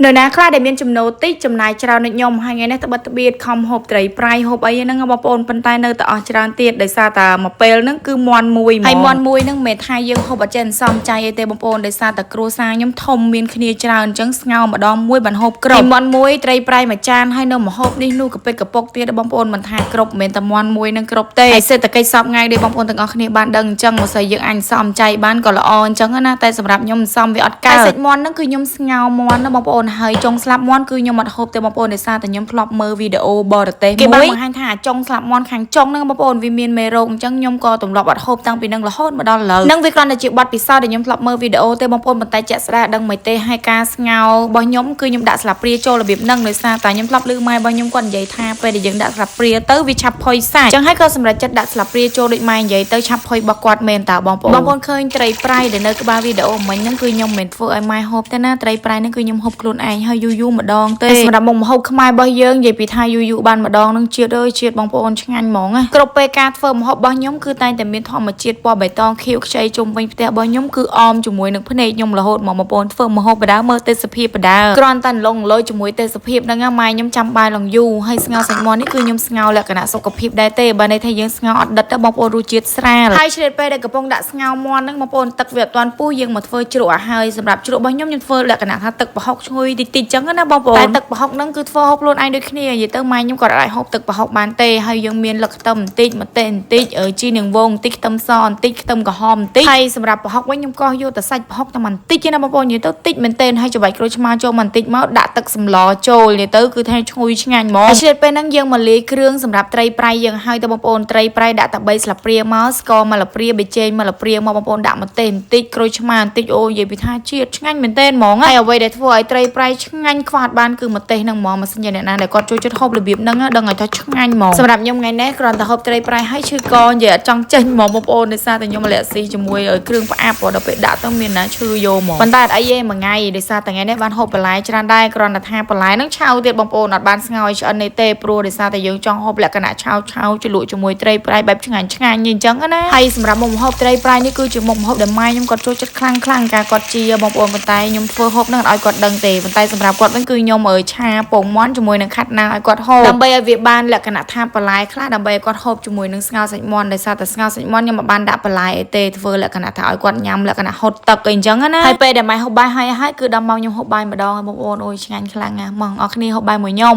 នៅណាខ្លះដែលមានចំណូលតិចចំណាយច្រើនដូចខ្ញុំហើយថ្ងៃនេះត្បិតត្បៀតខំហូបត្រីប្រៃហូបអីហ្នឹងបងប្អូនប៉ុន្តែនៅតែអស់ច្រើនទៀតដោយសារតែមួយពេលហ្នឹងគឺមន់មួយហ្មងហើយមន់មួយហ្នឹងមិនមែនថាយើងហូបអត់ចេះអន្សំចៃអីទេបងប្អូនដោយសារតែគ្រួសារខ្ញុំធំមានគ្នាច្រើនអញ្ចឹងស្ងោរម្ដងមួយបានហូបគ្រប់ហើយមន់មួយត្រីប្រៃមួយចានហើយនៅម្ហូបនេះនោះកពិតកពុកទៀតបងប្អូនមិនថាគ្រប់មិនមែនតែមន់មួយហ្នឹងគ្រប់ទេហើយសេដ្ឋកិច្ចសពថ្ងៃដូចបងប្អូនទាំងអស់គ្នាបានដឹងអញ្ចឹងមកស្អីយើងអាចសំចៃបានក៏ល្អអញ្ចឹងណាតែសម្រាប់ខ្ញុំសំវាអត់កើតហើយសាច់មាន់ហ្នឹងគឺខ្ញុំស្ងោរមាន់ណាបងប្អូនហើយចុងស្លាប់មាន់គឺខ្ញុំអត់ហូបទេបងប្អូនដោយសារតែខ្ញុំធ្លាប់មើលវីដេអូបរទេសមួយគេបានបង្ហាញថាចុងស្លាប់មាន់ខាងចុងហ្នឹងបងប្អូនវាមានមេរោគអញ្ចឹងខ្ញុំក៏ទម្លាប់អត់ហូបតាំងពីហ្នឹងរហូតមកដល់ឥឡូវនឹងវាគ្រាន់តែជាបទពិសោធន៍ដែលខ្ញុំធ្លាប់មើលវីដេអូទេបងប្អូនប៉ុន្តែជាក់ស្ដែងដឹងមិនទេហើយការស្ងោររបស់ខ្ញុំគឺខ្ញុំដាក់ស្លាបព្រាចូលរបៀបហ្នឹងដោយសារតែខ្ញុំធ្លាប់ឮម៉ែរបស់ខ្ញុំគាត់និយាយថាពេលដែលយើងដាក់ស្លាបព្រាទៅវាឆាប់ផុយសាច់អញ្ចឹងហើយក៏សម្រេចចិត្តដាក់ស្លាបព្រាចូលដូចម៉ែនិយាយទៅឆាប់ផុយរបស់គាត់មែនតើបងប្អូនបងប្អូនឃើញត្រីប្រៃដែលនៅក្បាលវីដេអូមិញហ្នឹងគឺខ្ញុំមិនមែនធ្វើឲ្យម៉ែហូបទេណាត្រីប្រៃហ្នឹងគឺខ្ញុំហូបខ្លួនឯងហើយយូរយូរម្ដងទេសម្រាប់មុខម្ហូបខ្មែររបស់យើងនិយាយពីថាយូរយូរបានម្ដងនឹងជាតិអើយជាតិបងប្អូនឆ្ងាញ់ហ្មងណាគ្រប់ពេលការធ្វើម្ហូបរបស់ខ្ញុំគឺតែងតែមានធម្មជាតិពណ៌បៃតងខៀវខ្ចីជុំវិញផ្ទះរបស់ខ្ញុំគឺអមជាមួយនឹងភ្នែកខ្ញុំរហូតមកបងប្អូនធ្វើម្ហូបបដាមើលទេសភាពបដាគ្រាន់តែលងលយជាមួយទេសភាពហ្នឹងម៉ែខ្ញុំចាំបាយឡងយូរហើយស្ងោរសាច់មាន់នេះគឺខ្ញុំស្ងោរលក្ខណៈសុខភាពដែរទេបើន័យថាយើងស្ងោរអត់ដិតទេបងប្អូនរសជាតិស្រាលហើយឆ្លៀតពេលដែលកំពុងដាក់ស្ងោរមាន់ហ្នឹងបងប្អូនទឹកវាអត់ទាន់ពុះយើងមកធ្វើជ្រក់ឲ្យហើយសម្រាប់ជ្រក់របស់ខ្ញុំខ្ញុំធ្វើលក្ខណៈថាទឹកប្រហុកឈ្ងុយតិចតិចចឹងណាបងប្អូនតែទឹកប្រហុកហ្នឹងគឺធ្វើហូបខ្លួនឯងដូចគ្នានិយាយទៅម៉ែខ្ញុំក៏អាចហូបទឹកប្រហុកបានទេហើយយើងមានលឹកខ្ទឹមបន្តិចម្ទេសបន្តិចជីនាងវងបន្តិចខ្ទឹមសបន្តិចខ្ទឹមក្រហមបន្តិចហើយសម្រាប់ប្រហុកវិញខ្ញុំក៏យកតែសាច់ប្រហុកតែបន្តិចទេណាបងប្អូននិយាយទៅតិចមែនទែនហើយច្របាច់ក្រូចឆ្មាចូលបន្តិចមកដាក់ទឹកសម្លចូលនិយាយទៅគឺថាឈ្ងុយឆ្ងាញ់ហ្មងហើយឆ្លៀតពេលហ្នឹងយើងមកលាយគ្រឿងសម្រាប់ត្រីប្រៃយើងហើយទៅបងប្អូនត្រីប្រៃដាក់តែ3ស្លាបព្រាមកស្ករមួយស្លាបព្រាប៊ីចេងមួយស្លាបព្រាមកបងប្អូនដាក់ម្ទេសបន្តិចក្រូចឆ្មាបន្តិចអូនិយាយពីថាជាតិឆ្ងាញ់មែនទែនហ្មងហើយអ្វីដែលធ្វើឲ្យត្រីប្រៃឆ្ងាញ់ខ្វះបានគឺម្ទេសហ្នឹងហ្មងម៉ាស៊ីនអ្នកណាដែលគាត់ចូលចិត្តហូបរបៀបហ្នឹងដឹងឲ្យថាឆ្ងាញ់ហ្មងសម្រាប់ខ្ញុំថ្ងៃនេះគ្រាន់តែហូបត្រីប្រៃហើយឈឺកនិយាយអត់ចង់ចេញហ្មងបងប្អូនដោយសារតែខ្ញុំលាក់ស៊ីជាមួយគ្រឿងផ្អាប់ដល់ពេលដាក់ទៅមានណាឈឺយកហ្មងប៉ុន្តែអត់អីទេមួយថ្ងៃដោយសារតែថ្ងៃនេះបានហូបបន្លែច្រើនដែរគ្រាន់តែថាបន្លែហ្នឹងឆៅទៀតបងប្អូនអត់បានស្ងោរឲ្យឆ្អិនទេព្រោះដោយសារតែយើងចង់ហូបលក្ខណៈឆៅឆៅជ្រលក់ជាមួយត្រីប្រៃបែបឆ្ងាញ់ឆ្ងាញ់អញ្ចឹងណាហើយសម្រាប់មុខម្ហូបត្រីប្រៃនេះគឺជាមុខម្ហូបដែលម៉ែខ្ញុំគាត់ចូលចិត្តខ្លាំងខ្លាំងការគាត់ជាបងប្អូនប៉ុន្តែខ្ញុំធ្វើហូបហ្នឹងអត់ឲ្យគាត់ដឹងទេប៉ុន្តែសម្រាប់គាត់វិញគឺខ្ញុំអើឆាពងមាន់ជាមួយនឹងខាត់ណាឲ្យគាត់ហូបដើម្បីឲ្យវាបានលក្ខណៈថាបន្លែខ្លះដើម្បីឲ្យគាត់ហូបជាមួយនឹងស្ងោរសាច់មាន់ដោយសារតែស្ងោរសាច់មាន់ខ្ញុំមិនបានដាក់បន្លែអីទេធ្វើលក្ខណៈថាឲ្យគាត់ញ៉ាំលក្ខណៈហូតទឹកអីអញ្ចឹងណាហើយពេលដែលម៉ែហូបបាយហើយហើយគឺដល់មកខ្ញុំហូបបាយម្ដងបងប្អូនអូយឆ្ងាញ់ខ្លាំងណាស់ហ្មងអរគ្នាហូបបាយមួយខ្ញុំ។